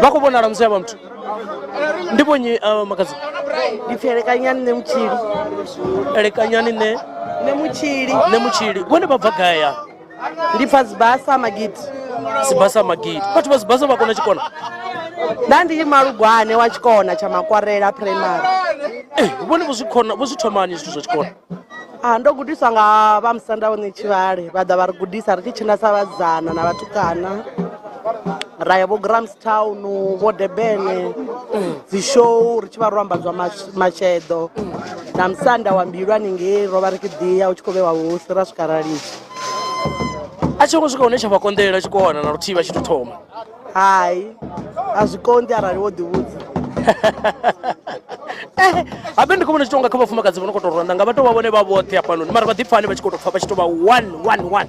Vha khou vhonala musi avha muthu. Ndi vhonyi makhadzi? Ndi pfi Elekanyani nṋe Mutshili. Elekanyani nṋe? Nṋe Mutshili. Nṋe Mutshili. Vhone vha bva gai ya? Ndi pfa Sibasa Magidi. Sibasa Magidi. Vhathu vha Sibasa vha kona tshikona? Nda ndi Malugwane wa tshikona tsha Makwarela Primary. Eh, vhone vho zwi kona, vho zwi thomani zwithu zwa tshikona? Ah, ndo gudiswa nga vha musanda vho Ṋetshivhale, vha ḓa vha ri gudisa ri tshi tshina sa vhasidzana na vhatukana. Ra ya vho Grahamstown, vho Durban, dzi show ri tshi vha ro ambadzwa masheḓo na musanda wa mbilu haningei ro vha ri tshi ḓiya u tshi khou vhewa vhusi ra swika ra lidza. A tshi ngo swika hune tsha vha konḓela tshikona na luthihi vha tshi tou thoma. Hai, a zwi konḓi arali wo ḓivhudza. Eh, habe ndi khou vhona tshi tonga kha vhafumakadzi vho no khou tou rwa nga vha tou vha vhone vha vhoṱhe hafhanoni mara vha ḓipfani vha tshi khou tou pfa vha tshi tou vha one one one.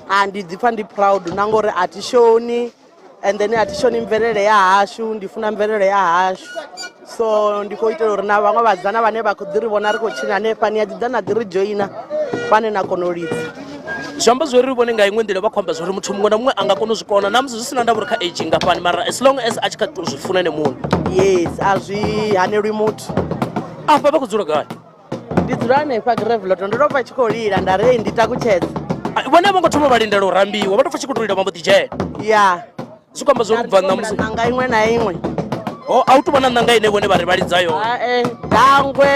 A ndi ḓipfa ndi proud na ngori a thi shoni and then a thi shoni mvelele ya hashu, ndi funa mvelele ya hashu, so ndi khou itela uri na vhaṅwe vhasidzana vhane vha khou ḓi ri vhona ri khou tshina hanefha ni a ḓi ḓa na ḓi ri dzhoina vhane na kona u lidza. Zwi amba zwori vhone nga iṅwe nḓila vha khou amba zwori muthu muṅwe na muṅwe a nga kona u zwi kona na musi zwi si na ndavha uri kha age ngafhani mara as long as a tshi kha tou zwi funa ene muṋe. Yes, a zwi hanelwi muthu. Afha vha khou dzula gai? Ndi dzula hanefha Graveloto, ndo tou pfa tshi khou lila nda ri ndi takutshedza. Vhone a vho ngo thoma vha lindela u rambiwa, vha tou pfa tshi khou tou lila vha mbo ḓi dzhena. Ya. Zwi khou amba zwori bva ṋamusi ṋanga iṅwe na iṅwe. Ho a hu tou vha na ṋanga ine vhone vha ri vha lidza yone. Ae, dangwe,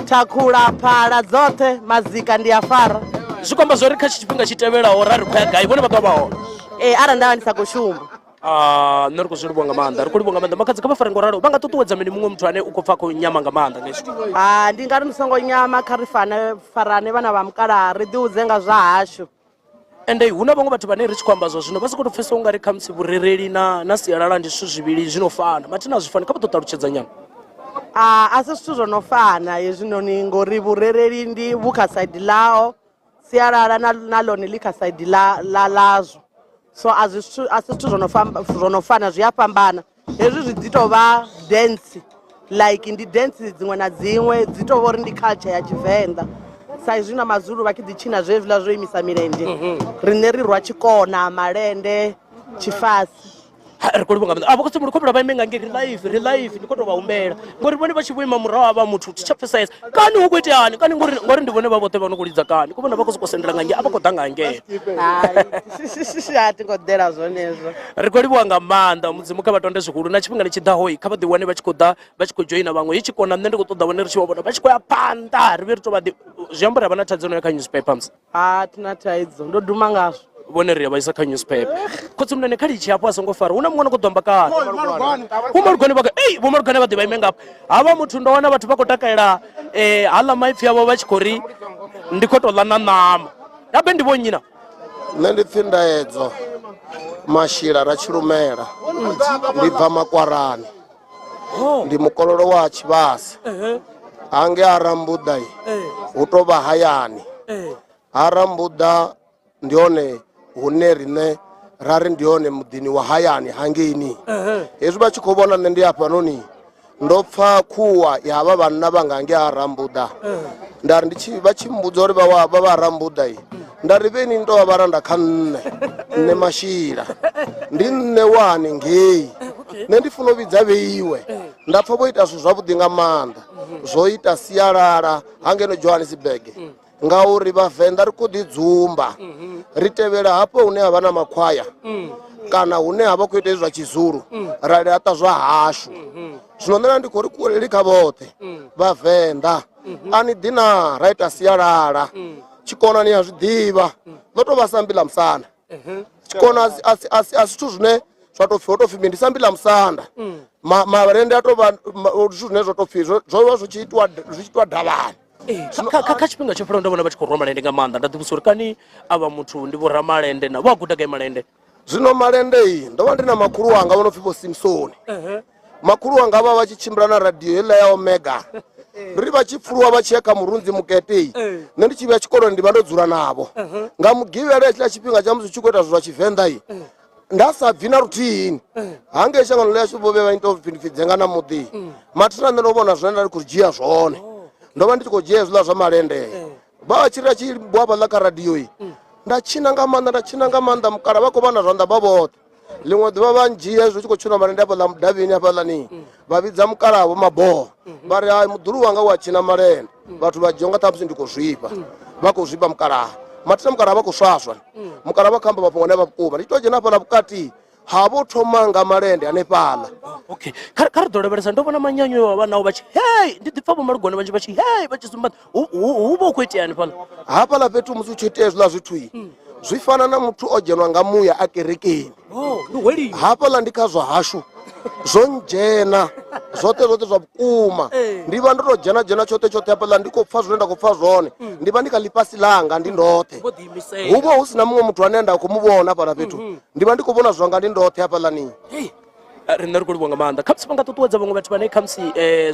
thakhula, phala dzoṱhe, mazika ndi a fara. Zwi khou amba zwori kha tshifhinga tshi tevhelaho ra ri khou ya gai vhone vha ḓo vha hone. Ee, arali nda vha ndi sa khou shuma. Ah, nṋe ri khou zwi livhuwa nga maanḓa, ri khou livhuwa nga maanḓa. Makhadzi kha vha fare ngo ralo, vha nga ṱuṱuwedza mini muṅwe muthu ane u khou pfa a khou nyama nga maanḓa nga hezwi? Ah, ndi nga ri ni songo nyama, kha ri fane farane vhana vha mukalaha, ri ḓiudze nga zwa hashu. Ende hu na vhaṅwe vhathu vhane ri tshi khou amba zwa zwino vha sokou tou pfesesa ungari khamusi vhurereli na na sialala ndi zwithu zwivhili zwi no fana, mathina a zwi fani, kha vha ḓo ṱalutshedza nyana. Ah, a si zwithu zwo no fana hezwinoni ngori vhurereli ndi vhu kha saidi ḽaho, sialala na na ḽone ḽi kha saidi ḽa ḽa ḽazwo. So a zwi zwithu a si zwithu zwo no famba zwo no fana zwi a fhambana. Hezwi zwi ḓi tovha dance like ndi dance dziṅwe na dziṅwe dzi tovha uri ndi culture ya Tshivenḓa sa izwi na Mazulu vha tshi ḓi tshina zwezwiḽa zwo imisa milenzhe riṋe ri rwa tshikona malende tshifasi. Ri khou livhuwa nga maanḓa. Avho khotsi ndi khou humbela vha ime nga ngei ri live, ri live ndi khou tou vha humbela ngori vhone vha tshi vho ima murahu ha vha muthu thi tsha pfesesa. Kani hu khou iteani kani ngori ngori ndi vhone vha vhoṱhe vha no khou lidza kani khou vhona vha khou sokou sendela nga ngei a vha khou ḓa nga ngei. Hai a thi ngo ḓela zwonezwo. Ri khou livhuwa nga maanḓa Mudzimu kha vha tonde zwihulu na tshifhingani tshi ḓaho kha vha ḓi wane vha tshi khou ḓa vha tshi khou dzhoina vhaṅwe i tshi kona nṋe ndi khou ṱoḓa vhone ri tshi vha vhona vha tshi khou ya phanḓa ri vhe ri tou vha ḓi zwi amba uri a vha na thaidzo no ya kha newspaper musi. Ha thi na thaidzo ndo duma ngazwo. Vhone ri ya vha isa kha newspaper. Khotsi munene kha litshi hafho a songo fara hu na muṅwe no khou ḓo amba kani. Vho Malugwane vha ei Vho Malugwane vha ḓi vha ime ngafha. Havha muthu ndo wana vhathu vha khou takalela eh haḽa maipfi avho vha tshi khou ri ndi khou tou ḽa na ṋama. Habe ndi vho nnyi na? Nṋe ndi pfi Ndaedzo Mashila Ratshilumela ndi bva Makwarani ndi mukololo wa Tshivhasa hange ha Rambuḓa hu to vha hayani ha Rambuḓa ndi hone hune riṋe ra ri ndi hone muḓini wa hayani hangeini hezwi vha tshi khou vhona nṋe ndi hafhanoni ndo pfa khuwa ya havha vhanna vhanga nge ha Rambuḓa nda ri ndi tshi vha tshi mmbudza uri vha vha vha Rambuḓa i nda ri vheni ni tou vha vhalanda kha nṋe nṋe Mashila ndi nṋe wa haningei nṋe ndi funa u vhidza vheiwe nda pfa vho ita zwithu zwavhuḓi nga maanḓa zwo ita sialala hangeno Johannesburg ngauri vhavenḓa ri khou ḓi dzumba ri tevhela hafho hune ha vha na makhwaya kana hune ha vha khou ita hezwi zwa tshizulu ra laṱa zwa hashu zwino nṋe ndi khou ri kuweleli kha vhoṱhe vhavenḓa a ni ḓi na ra ita sialala tshikona ni a zwi ḓivha ḽo tou vha sambi ḽa musanda tshikona a si zwithu zwine zwa tou pfhi ho tou pfhi ndi sambi ḽa musanda malende a tou vha zwithu zwine zwa tou pfhi zwo vha zwi tshi itiwa zwi tshi itiwa davhani Kha tshifhinga tsho fhelaho ndo vhona vha tshi khou rwa malende nga maanḓa nda ḓivhudzisa uri kani avha muthu ndi vho ramalende na vho a guda gai malende zwino malende iyi ndo vha ndi na makhulu wanga vho no pfhi vho Simpsoni makhulu wanga vha vha tshi tshimbila na radio heiḽa ya Omega ri vha tshi pfuluwa vha tshi ya kha murunzi muketei nṋe ndi tshi vhuya tshikoloni ndi vha ndo dzula navho nga mugivhela hetshiḽa tshifhinga tsha musi tshi khou ita zwithu zwa tshivenḓa i nda sa bvi na luthihini hangei shangoni ḽashu vho vhe vha ita upfhi ndipfi dzenga na muḓi mathina nṋe ndo vhona zwine nda ndi khou dzhia zwone ndo vha ndi tshi khou dzhia hezwiḽa zwa malende vha vha tshi ri tshi bwa hafhaḽa kha radio i nda tshina nga maanḓa nda tshina nga maanḓa mukala vha khou vha na zwanḓa vha vhoṱhe. Ḽiṅwe ḓuvha vha ndzhia hezwi hu tshi khou tshinwa malende hafhaḽa mudavhini hafhaḽani, vha vhidza mukalaha Vho Maboho vha ri, Hai, muḓulu wanga u a tshina malende. Vhathu vha dzhia unga ṱhamusi ndi khou zwifha, vha khou zwifha mukalaha. Mathina mukalaha vha khou swaswa, mukalaha vha khou amba mafhungo ane a vha vhukuma. Ndi tshi tou dzhena hafhaḽa vhukati ha vho thoma nga malende hanefhaḽa. Okay, kha ri ḓo lavhelesa. Ndo vhona manyanyu e wa vha nao vha tshi hei, ndi ḓi pfa Vho Malugwane vhanzhi vha tshi hei, vha tshi sumba hu vha hu khou itea hanefhaḽa. Hafhaḽa fhethu musi hu tshi itea hezwiḽa zwithu, zwi fana na muthu o dzhenwa nga muya a kerekeni. Ndi hweliwa. Hafhaḽa ndi kha zwa hashu, zwo ndzhena zwoṱhe zwoṱhe zwa vhukuma. Ndi vha ndo to dzhena dzhena tshoṱhe tshoṱhe hafhaḽa, ndi khou pfa zwine nda khou pfa zwone. Ndi vha ndi kha ḽifhasi ḽanga ndi ndoṱhe, Vho ḓiimisela. Hu vha hu si na muṅwe muthu ane nda khou mu vhona hafhaḽa fhethu. Ndi vha ndi khou vhona zwanga ndi ndoṱhe hafhaḽani. Hey, riṋe ri khou livhuwa nga maanḓa. Khamusi vha nga ṱuṱuwedza vhaṅwe vhathu vhane khamusi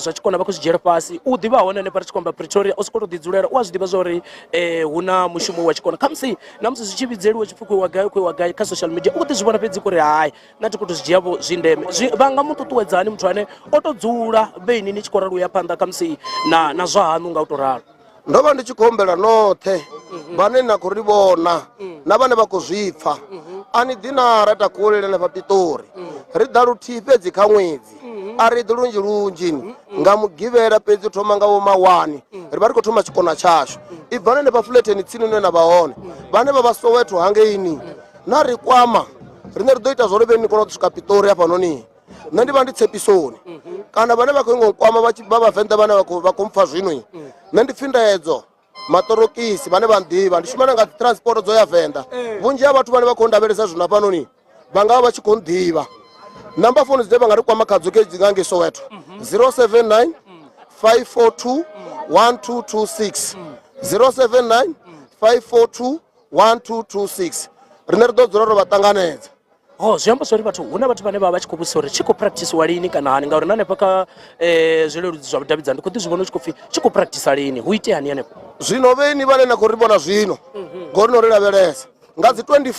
zwa tshikona vha khou zwi dzhiela fhasi u ḓivha hone hanefha ri tshi khou amba Pretoria, u sokou tou ḓi dzulela u a zwi ḓivha zwa uri hu na mushumo wa tshikona, khamusi na musi zwi tshi vhidzeliwa tshi pfhi khou iwa gai, khou iwa gai kha social media, u khou ḓi zwi vhona fhedzi kuri hai, nṋe thi khou tou zwi dzhia vho zwi ndeme. Vha nga mu ṱuṱuwedza hani muthu ane o tou dzula vheini ni tshi khou ralo u ya phanḓa khamusi na zwa haṋu nga u tou ralo? Ndo vha ndi tshi khou humbela noṱhe vhane na khou ri vhona na vhane vha khou zwi pfa, a ni ḓi na ra takuwelele hanefha Pitori. Ri ḓa luthihi fhedzi kha ṅwedzi, a ri ḓi lunzhi lunzhi, nga Mugivhela fhedzi, u thoma nga vho mawani ri vha ri khou thoma tshikona tshashu. I bvani hanefha fuletheni tsini hune na vha hone, vhane vha vha Soweto hangeini, na ri kwama riṋe ri ḓo ita zwori vheni ni kone u swika Pitori hafhanoni. Nṋe ndi vha ndi Tsepisoni, kana vhane vha khou ingo nkwama vha vhavenḓa vhane vha khou mpfa zwino, nṋe ndi pfi Ndaedzo Maṱorokisi. Vhane vha nḓivha, ndi shumana nga dzi transport dzo ya Venḓa. Vhunzhi ha vhathu vhane vha khou ndavhelesa zwino hafhanoni vha nga vha vha tshi khou nḓivha. Number phone dzine vha nga ri kwama khadzo ke dzi nga ngei Soweto, 079 542 1226, 079 542 1226. Riṋe ri ḓo dzula ro vha ṱanganedza. Ho zwi amba zwori vhathu, hu na vhathu vhane vha vha tshi khou vhudzisa uri tshi khou practice lini kana hani, ngauri na hanefha kha zwileludzi zwa vhudavhidzani ndi khou ḓi zwi vhona u tshi khou pfhi tshi khou practice lini, hu itea hani hanefho? Zwino vheni vhane na khou ri vhona zwino, ngori no ri lavhelesa nga dzi 24.